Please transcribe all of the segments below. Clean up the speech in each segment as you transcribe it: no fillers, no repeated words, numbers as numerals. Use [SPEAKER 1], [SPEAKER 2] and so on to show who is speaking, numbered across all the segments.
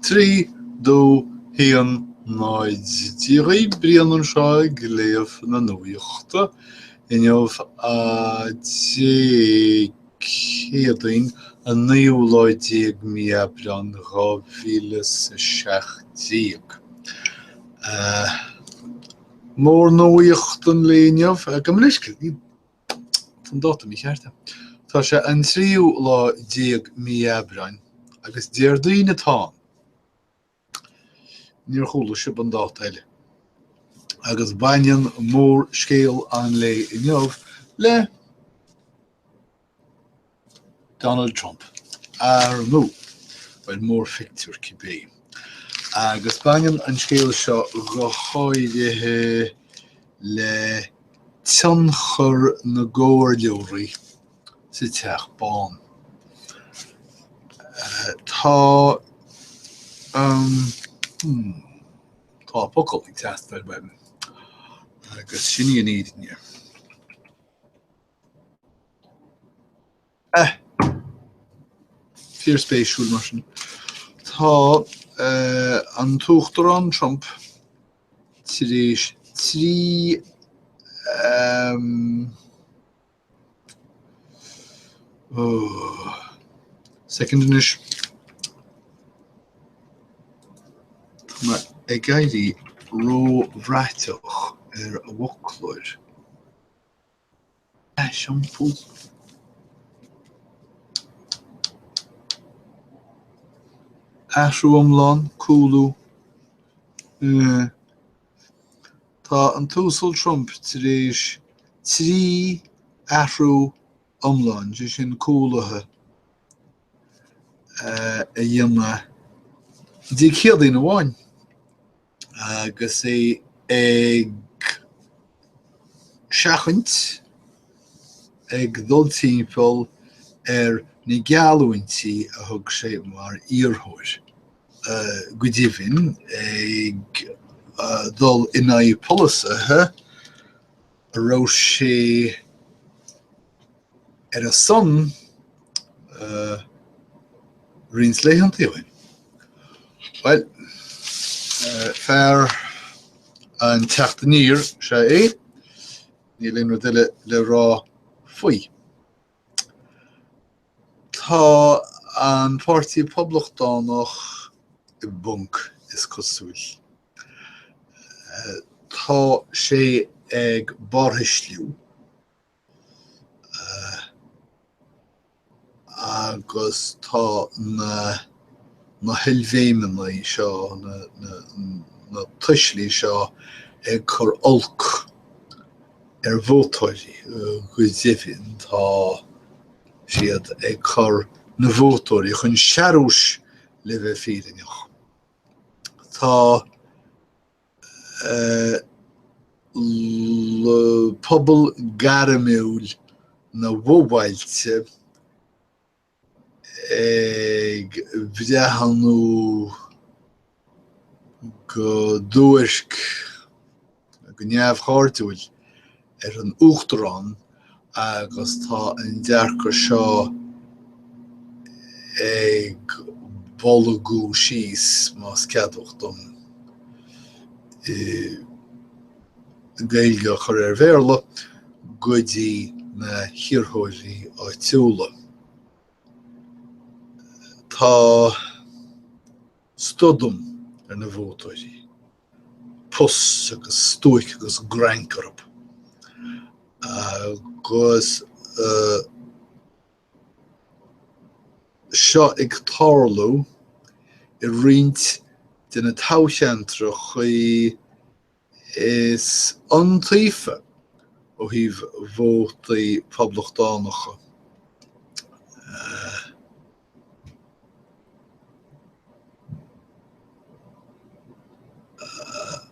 [SPEAKER 1] 3, 2, 1, 0. Dia dhaoibh, Brian anseo ag léamh na nuachta. Inniu a Dé Céadaoin, an naoú lá déag mí Aibreán 2017. Mórnuaíocht an lae inniu, gabh mo leithscéal, tá an dáta mícheart. Tá sé an tríú lá déag mí Aibreáin agus Déardaoin atá ann. Níor chuala sibh an dáta eile. Agus baineann mórscéal an lae inniu le Donald Trump, ar ndóigh, bhuel, mórphictiúr cibé. Agus baineann an scéal seo go háirithe le tionchar na gcomhairleoirí sa Teach Bán. Tá, tá focal ag teastáil uaim, agus sin í an fhírinne. Fíorspéisiúil mar sin. Tá an tUachtarán Trump tar éis 3 Soicind anois. Tá mé ag éirí róbhraiteach ar an bhfoclóir. Aisiompú. Athrú iomlán, cúlú. Tá an tUasal Trump tar éis 3 athrú iomlán, sé sin cúluithe, a dhéanamh Dé Céadaoin amháin. Agus é ag seachaint, ag dul timpeall ar na geallúintí a thug sé mar iarrthóir, go deimhin ag dul in aghaidh polasaithe a raibh sé ar a son roinnt laethanta ó shin. Bhuel, fear an teacht aniar is ea é, níl aon rud eile le rá faoi. Tá an Páirtí Poblachtánach i bponc, is cosúil. Tá sé ag barrthuisliú. Agus tá na na hoilbhéimeanna seo, na na tuislí seo ag cur olc ar vótóirí, go deimhin tá siad ag cur na vótóirí chun searúis le bheith fírinneach. Tá pobal gairmiúil na bhfobhailte ag breathnú go duairc, go neamhchairdiúil ar an Uachtarán agus tá an dearcadh seo ag bolgú síos, más ceadmhach dom Gaeilge a chur ar Bhéarla, go dtí na hiarrthóirí áitiúla. Tá stodam ar na vótóirí. Pus agus stuaic agus grainc orthu. Agus seo ag tarlú i roinnt de na toghcheantracha is iontaofa ó thaobh vótaí poblachtánacha.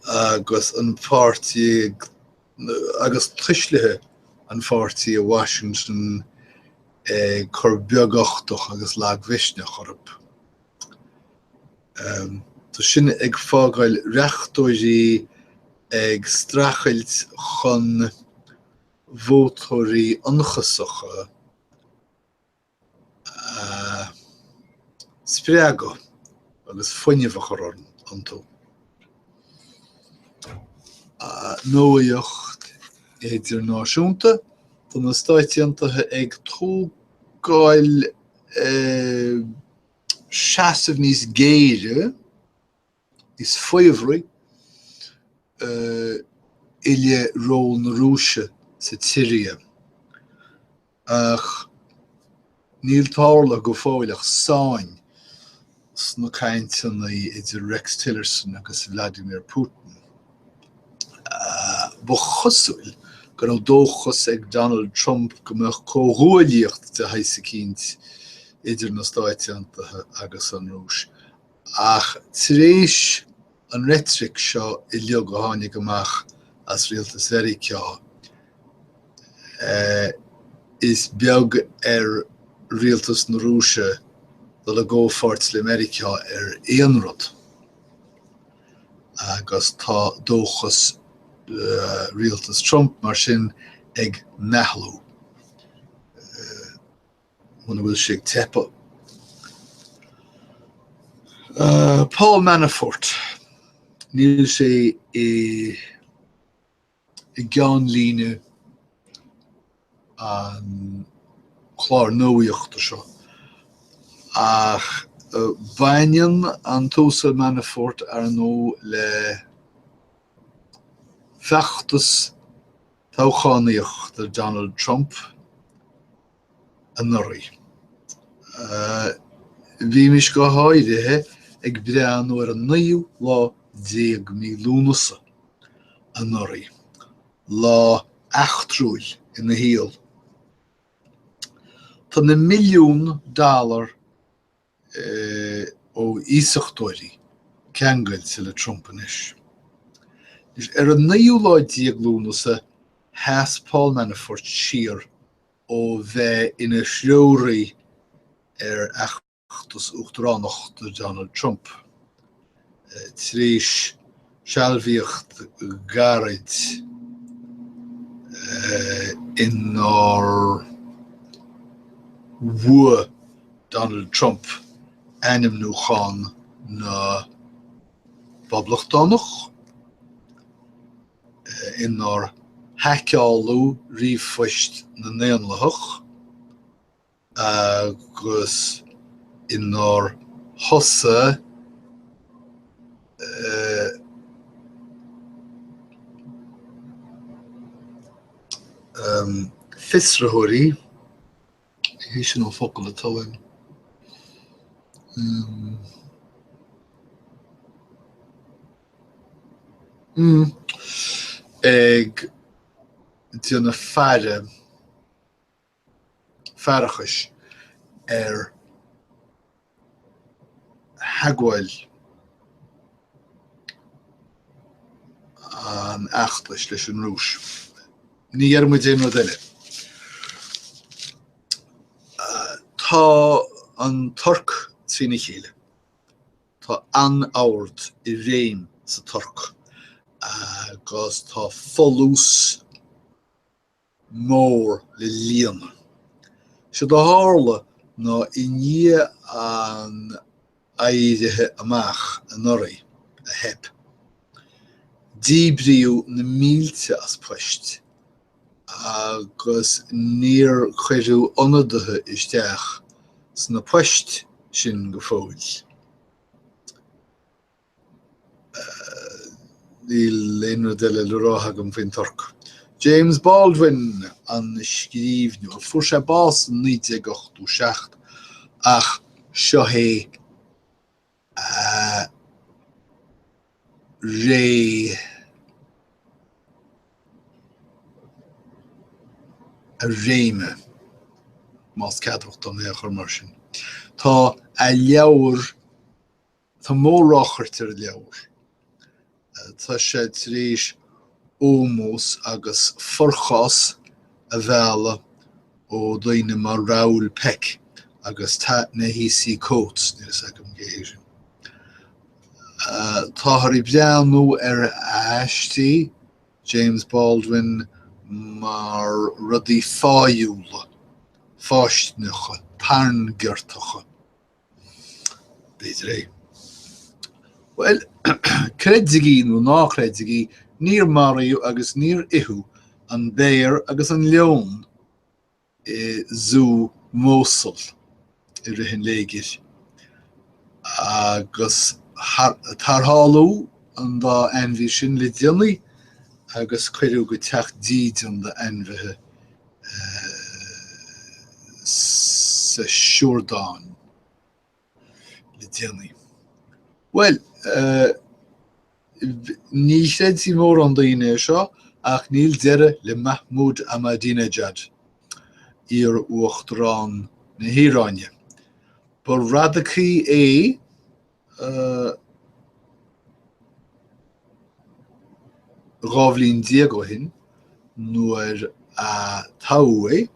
[SPEAKER 1] Agus an páirtí agus tuislithe an pháirtí i Washington ag cur beaguchtach agus lagmhisneach orthu. Tá sin ag fágáil reachtóirí ag streachailt chun vótóirí ionchasacha a spreagadh. agus fuinneamh a chur iontu. Nuacht idirnáisiúnta, Tá na Stáit Aontaithe ag tógáil seasamh níos géire, níos faobhraí i leith ról na Rúise sa tSiria. Ach níl tarlaithe go fóill ach sáinn sna cainteanna idir Rex Tillerson agus Vladimir Putin. Ba chosúil go raibh dóchas ag Donald Trump go mbeadh comhghuaillíocht de shaghas eicínt idir na Stáit Aontaithe agus an Rúis, ach tar éis an reitric seo uilig a tháinig amach as rialtas Mheiriceá, is beag ar rialtas na Rúise dul i gcomhpháirt le Meiriceá ar aon rud, agus tá dóchas rialtas Trump mar sin ag meathlú. Muna bhfuil sé ag teipeadh. Paul Manafort, níl sé i gceannlíne an chláir nuachta seo, ach baineann an tUasal Manafort, ar ndóigh, le feachtas toghchánaíochta Donald Trump anuraidh. Bhímis go háirithe ag breathnú ar an naoú lá déag mí Lúnasa anuraidh, lá eachtrúil ina shaol. Tá na milliún dollar ó iasachtóirí ceangailte le Trump anois. Ar an naoú lá déag Lúnasa, sheas Paul Manafort siar ó bheith ina threoraí ar fheachtas uachtaránachta Donald Trump tar éis sealbhaíocht ghairid inar bhuaigh Donald Trump ainmniúchán na bPoblachtánach, inar haiceáladh ríomhphoist na nDaonlathach. agus inar thosaigh fiosraitheoirí, ní hé sin an focal atá uaim, ag déanamh faire. faireachais ar theagmháil an fheachtais leis an Rúis. Ní dhéarfaidh muid aon rud eile. Tá an Tuirc trína chéile. Tá anord i réim sa Tuirc agus tá folús mór le líonadh. Séard a tharla ná i ndiaidh an éirithe amach anuraidh, a theip, díbríodh na mílte as poist agus níor cuireadh ionadaithe isteach sna poist sin go fóill. Níl aon rud eile le rá agam faoin Tuirc. James Baldwin, an scríbhneoir. Fuair sé bás in 1987 ach seo é a ré a réime, más ceadmhach dom é a chur mar sin. Tá a leabhar Tá mór-ráchairt ar a leabhar. Tá sé tar éis ómós agus forchás a mhealladh ó dhaoine mar Raoul Peck agus Ta-Nehisi Coates, níl fhios agam cé hé sin. Táthar ag breathnú ar aistí James Baldwin mar rudaí fáidhiúla, fáistineacha, tairngeartacha. B'fhéidir é. Bhuel, creidigí nó ná creidigí, níor maraíodh agus níor itheadh an béar agus an leon i zú Mosul i rith an léigir, agus tarrtháladh an dá ainmhí sin le déanaí agus cuireadh go teach dídean d'ainmhithe sa Iordáin le déanaí. Bhuel, ní chreidfidh mórán daoine é seo, ach níl deireadh le Mahmoud Ahmadinejad, iar-uachtarán na hIaráine. Ba radacaí é 12 bhliain ó shin nuair a toghadh é.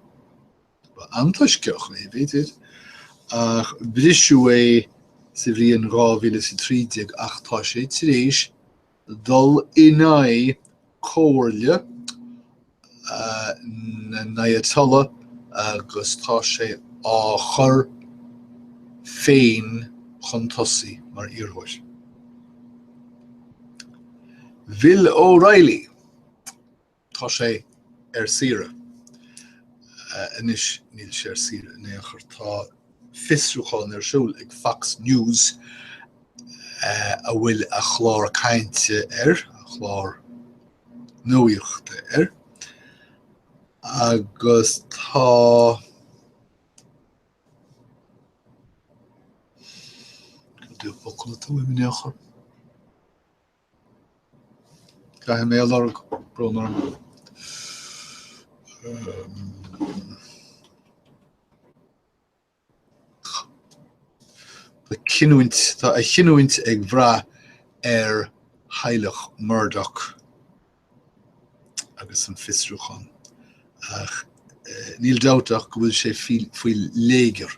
[SPEAKER 1] Ba antoisceach é, b'fhéidir, ach briseadh é sa bhliain 2013 ach tá sé tar éis dul in aghaidh comhairle na nAyatollah agus tá sé á chur féin chun tosaigh mar iarrthóir. Bill O'Reilly. Tá sé ar saoire anois, níl sé ar saoire in aon chor, tá fiosrúchán ar siúl ag Fox News a bhfuil a chlár cainte air, a chlár nuachta air, agus tá. Cad é an focal atá uaim in aon chor? Caithfidh mé a lorg, brón orm. Tá cinniúint, tá a chinniúint ag brath ar theaghlach Murdoch agus an fiosrúchán. Ach níl dabht ach go bhfuil sé faoi léigear.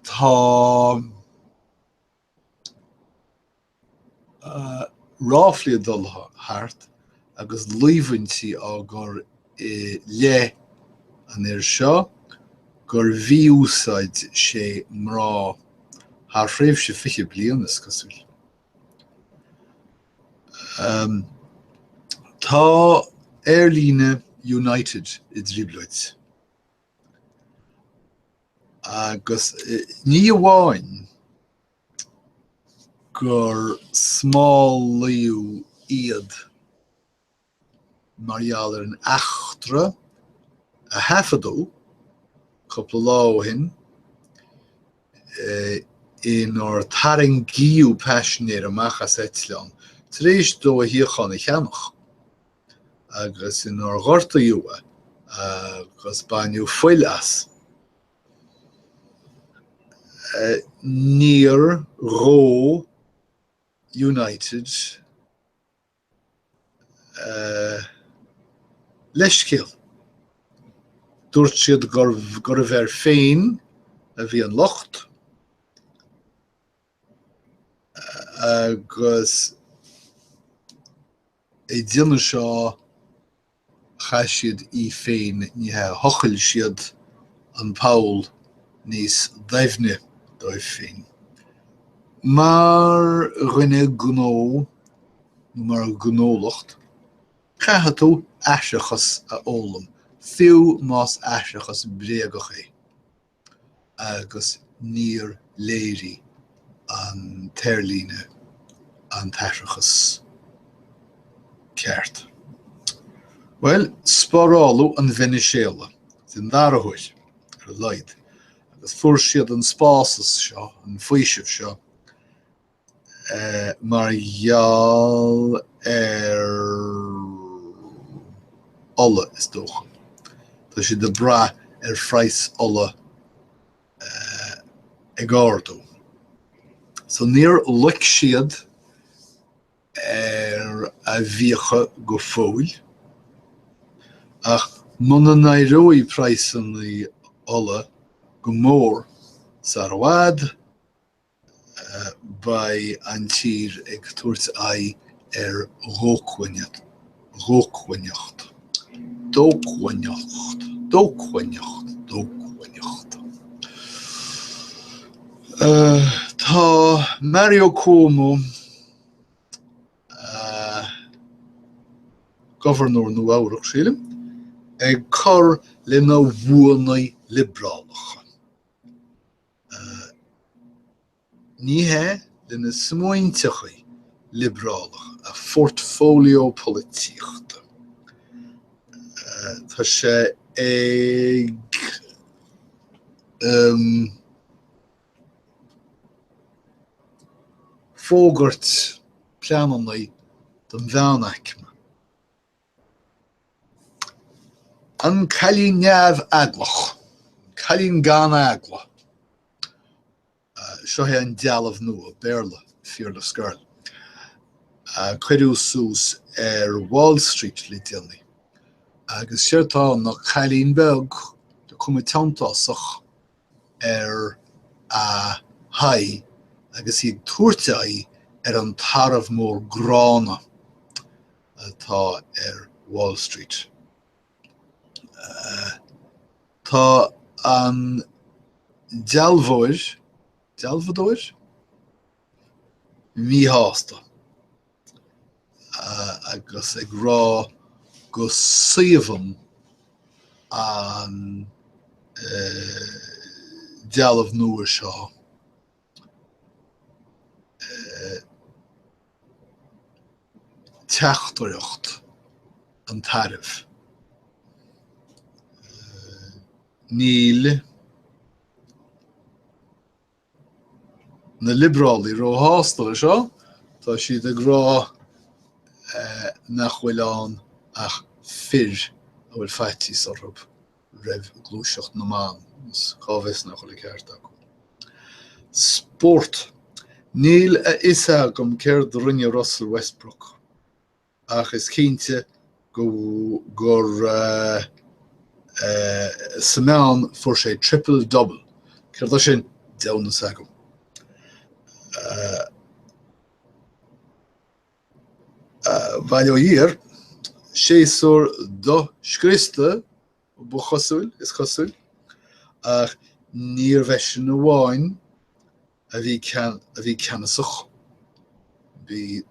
[SPEAKER 1] Tá. Ráflaí ag dul thart agus líomhaintí á gcur i leith an fhir seo gur mhí-úsáid sé mná thar thréimhse 20 bliain, is cosúil. Tá aerlíne United i dtrioblóid. Agus ní amháin gur smálaíodh iad mar gheall ar an eachtra a taifeadadh cúpla lá ó shin inar tarraingíodh paisinéir amach as eitleán tar éis dó a shuíochán a cheannach agus inar gortaíodh é agus baineadh fuil as. Níor ghabh United leithscéal. Dúirt siad gurbh air féin a bhí an locht agus ag déanamh seo chaith siad í féin, ní hea, thochail siad an poll níos doimhne dóibh féin. Mar dhuine gnó nó mar ghnólacht, caithfidh tú aithreachas a fhoghlaim, fiú más aithreachas bréagach é. agus níor léirigh an t-aerlíne an t-aithreachas ceart. Bhuel, spáráladh an Veiniséala den dara huair, ar a laghad, agus fuair siad an spásas seo, an faoiseamh seo, mar gheall ar ola, is dócha. Tá siad ag brath ar phraghas ola ag ardú. So níor loic siad ar a bhfiacha go fóill, ach muna n-éireoidh praghsanna ola go mór sar i bhfad, beidh an tír ag tabhairt aghaidh ar dhócmhainneacht. Dócmhainneacht. Dócmhainneacht. Dócmhainneacht. Tá Mario Cuomo. Gobharnóir Nua-Eabhrac, sílim, ag cur lena bhuanna liobrálacha. Ní hea, lena smaointeachaí liobrálacha, a phortfolio polaitíochta. Tá sé ag fógairt pleananna don mheánaicme. An cailín neamheaglach, an cailín gan eagla. Seo é an dealbh nua, Béarla, Fearless Girl, a cuireadh suas ar Wall Street le déanaí. Agus séard atá ann ná cailín beag le cuma teanntásach ar a haghaidh agus í ag tabhairt aghaidh ar an tarbh mór gránna atá ar Wall Street. Tá an dealbhóir, dealbhadóir? míshásta agus ag rá go saobhann an dealbh nua seo teachtaireacht an tairbh. Níl na liobrálaigh róshásta leis seo, tá siad ag rá nach bhfuil ann ach fir a bhfuil faitíos orthu roimh ghluaiseacht na mban, agus cá bhfios nach bhfuil an ceart acu. Spórt. Níl a fhios agam céard a rinne Russell Westbrook. ach is cinnte go gur sa meán fuair sé triple double. Céard é sin? Deamhan fhios agam. Bail ó Dhia air, séasúr do-scriosta ba chosúil, is cosúil, ach níorbh eisean amháin a bhí a bhí ceannasach. Bhí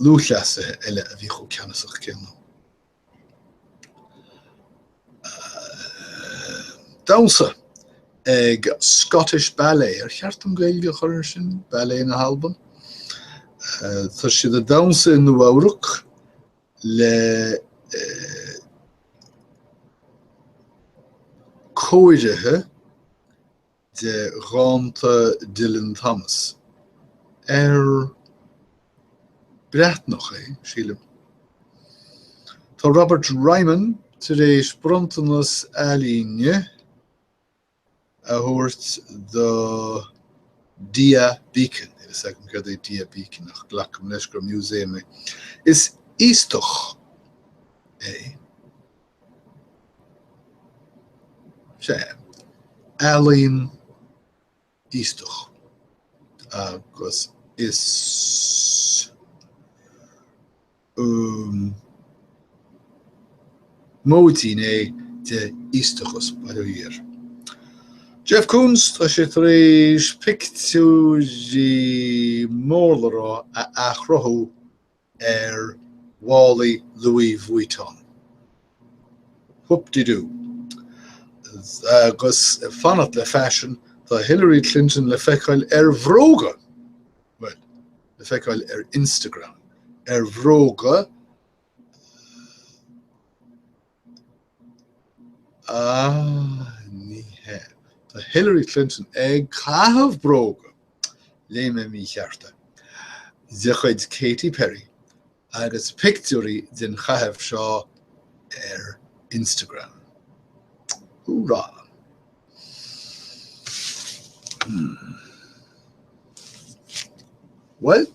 [SPEAKER 1] lúthchleasaithe eile a bhí chomh ceannasach céanna. Damhsa ag Scottish Ballet, ar cheart dom Gaeilge a chur air sin? Ballet na hAlban? Tá siad ag damhsa i Nua-Eabhrac le cóirithe de dhánta Dylan Thomas, ar Breatnach é, sílim. Tá Robert Ryman tar éis bronntanas ealaíne a thabhairt do Dia Beacon. Níl a fhios agam céard é Dia Beacon ach glacaim leis gur museum é. Is íostach é. Sea, ealaín íostach. Agus is Móidín é de íostachas, bail ó Dhia air. Jeff Koons, tá sé tar éis pictiúirí mór le rá a athchruthú ar mhálaí Louis Vuitton. Whoop-de-doo. Agus ag fanacht le faisean, tá Hillary Clinton le feiceáil ar bhróga! Bhuel, le feiceáil ar Instagram, ar bhróga Ah, ní hea. Tá Hillary Clinton ag caitheamh bróga, léigh mé mícheart é, de chuid Katy Perry agus pictiúirí den chaitheamh seo ar Instagram. Húrá! Bhuel,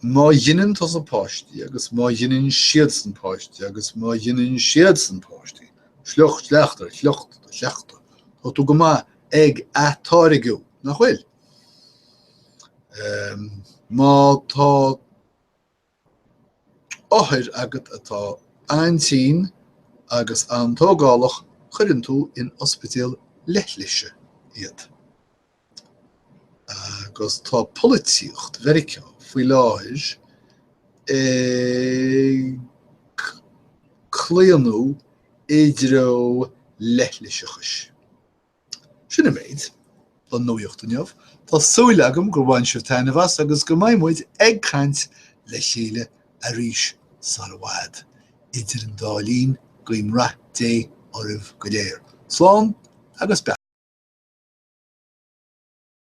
[SPEAKER 1] má ghineann tusa páistí agus má ghineann siadsan páistí agus má ghineann siadsan páistí, sliocht sleacht ar shliocht do shleachta, tá tú go maith ag atáirgeadh, nach bhfuil? Má tá othair agat atá an-tinn agus an-tógálach, cuireann tú in ospidéal leithlise iad. Agus tá polaitíocht Mheiriceá faoi láthair ag claonadh i dtreo leithliseachais. Sin an méid don nuaíocht inniu. Tá súil agam gur bhain sibh taitneamh as agus go mbeidh muid ag caint le chéile arís sar i bhfad. Idir an dá linn, guím rath Dé oraibh go léir. Slán agus beannacht.